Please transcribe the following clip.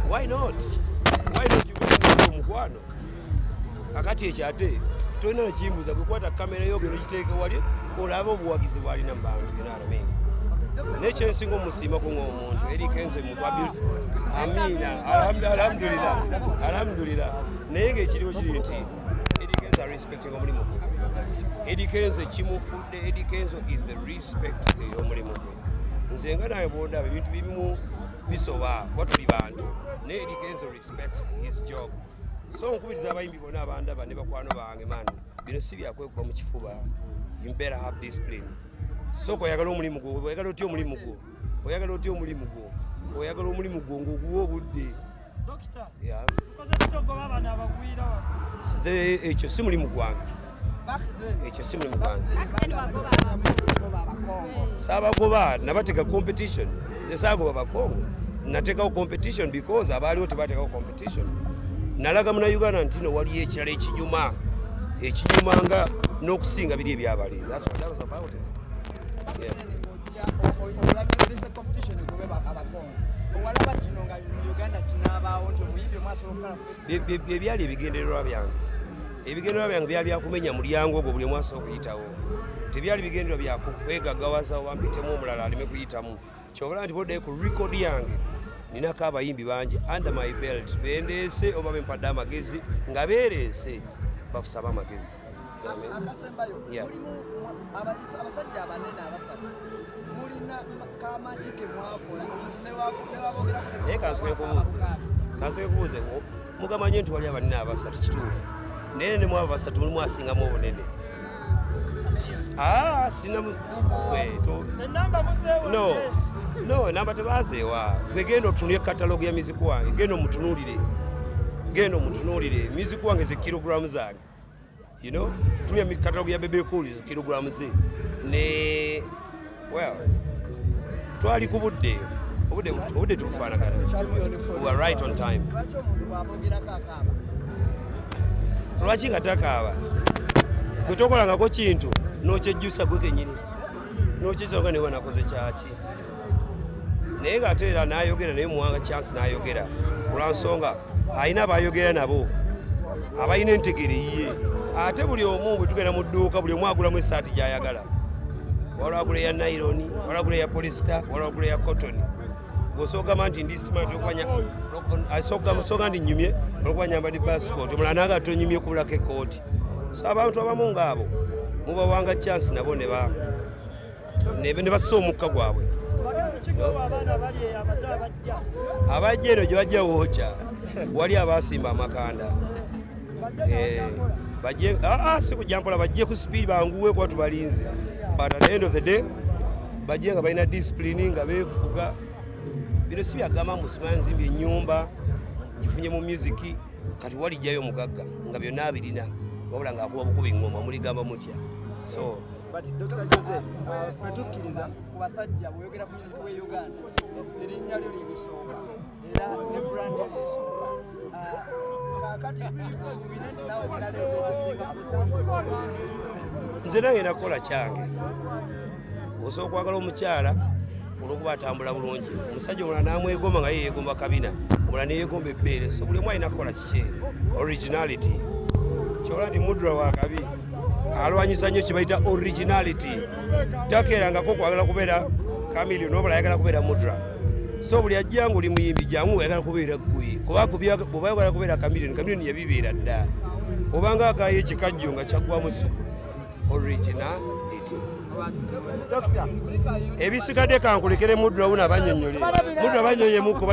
Why not? Why not you omukwano? Kakati ekyo ate tolina nakimbuuza, gwekwata kamera yo ogenda ogiteeka wali olabe obuwagizi bw'alina mu bantu, you know what I mean? Naye kyensinga omusiimako ng'omuntu, Eddy Kenzo muntu amiina, alhamdulillah, alhamdulillah. Naye ng'ekiriwo kiri nti Eddy Kenzo respecting omulimu gwe. Eddy Kenzo kimufudde, Eddy Kenzo is the respect ey'omulimu gwe. Nze nga nawe bwondaba ebintu bimu bisoba kuba tuli bantu, naye Eddy Kenzo respects his job. So nkubiriza abayimbi bonna abandaba ne bakwano bange, man, bino si byakwekuba mu kifuba. You better have discipline. Sooka oyagala omulimu gwo, oyagala otya omulimu gwo, oyagala otya omulimu gwo, oyagala omulimu gwo ng'oguwa obudde. Dokita, Yeah. tukoze tutya okugoba bano abagwira wano? Nze ekyo si mulimu gwange, ekyo si mulimu gwange. Saabagoba, nabateeka competition. Nze saagoba Bakongo, nateekawo competition because abaaliwo tebateekawo competition. Nalaga Munnayuganda nti no waliyo ekirala ekinyuma, ekinyuma nga n'okusinga biri ebyabali. That's what that was about it. Yeah. Olagiriza competition egobe Abakongo, owalaba kino nga mu Uganda kinaabaawo nti omuyimbi omu asobola okukola festival? Bye byali ebigendererwa byange. Ebigendererwa byange byali byakumenya mulyango ogwo buli omu asobola okuyitawo. Tebyali bigendererwa byakwegaggawaza oba mpitemu omulala aleme kuyitamu. Kyobala nti boddayo ku record yange, ninako abayimbi bangi under my belt bendeese oba bempadde amagezi nga beereese bakusaba amagezi. You know what I mean? Akasembayo, Yeah. mulimu abasajja abanene abasatu, mulina kamaki ke mwakola omuntu newabogerako? Naye kansooke nkubuuze, mugamanye nti wali abanene abasatu, kituufu, naye ne mwabo basatu mulimu asingamu obunene. Ah, sina Enamba muzeewo? No, no, enamba tebazeewa. Gwe genda otunulire catalogue ya music wange, genda omutunuulire, genda omutunuulire music wange ze kilogulamu zange, tumya catalogue ya Bebe Cool ze kilogulamu ze ne. Well, twali ku budde, obudde tubufaanagana. We are right on time. Lwaki omuntu bw'abogerako akaaba? Lwaki nga takaaba? Gwe tokolangako kintu n'okyejjusa gwe kenyini, n'okyejjusa nga newe nakoze kyaki, naye ng'ate era n'ayogera naye muwanga chance n'ayogera olwansonga alina abayogera nabo abalina entegere yiye. Ate buli omu bwe tugenda mu dduuka, buli omu agulamu essaati gy'ayagala. Waliwo agula eya nylon, waliwo agula eya polyester, waliwo agula eya cotton. Gw'osooka nti ndi smart olwokuba nti nnyumye olwokuba nyambadde basikoti, omulala naga tonyumye kubulako ekkooti. So abantu abamu ngaabo mubawanga chance nabo ne bassa omukka gwabwe. Magezi kigowa abaana abali eyo abato abajja? Abajja eno gye bajja wookya, wali abasimba amakanda. Bajje nga bajja. Bajje, si kujja mpola, bajje ku speed, banguwe kuba tubalinze, but at the end of the day bajje nga balina discipline, nga beefuga. Bino si byagamba mbu simanyi nzimbye ennyumba gifunye mu music. Kati walijjayo omugagga nga byonna abirina, wabula ng'akuba bukuba eŋŋoma, muligamba mutya? So But Dr. Jose, ffe tukkiriza ku basajja, bw'oyogera ku music we Uganda, erinnya lyo lyerisooka era ne brand yo yesooka. Kaakati tusuubire nti naawe ogenda leeta ekisinga festival? Nze nange nakukola kyange. Osobola okwagala omukyala olwokuba atambula bulungi, omusajja omulala n'amwegomba nga ye yeegomba kabina, omulala neyegomba ebbeere. So buli omu alina kukola kikye, originality. Kyobola nti Mudra wakabi alwanyisa nnyo kye bayita originality. Takeerangako kwagala kubeera Chameleone, nobula ayagala kubeera Mudra. So buli ajja nga oli muyimbi, jangu oyagala kubeera ggwe, kuba bw'oba oyagala kubeera Chameleone, Chameleone yabibeera dda. Obanga agayo ekikajjo nga kyaggwamu supu. Originality. Ebisigadde kankulekere Mudra, wuna bannyonnyole. Mudra, bannyonnyemuko.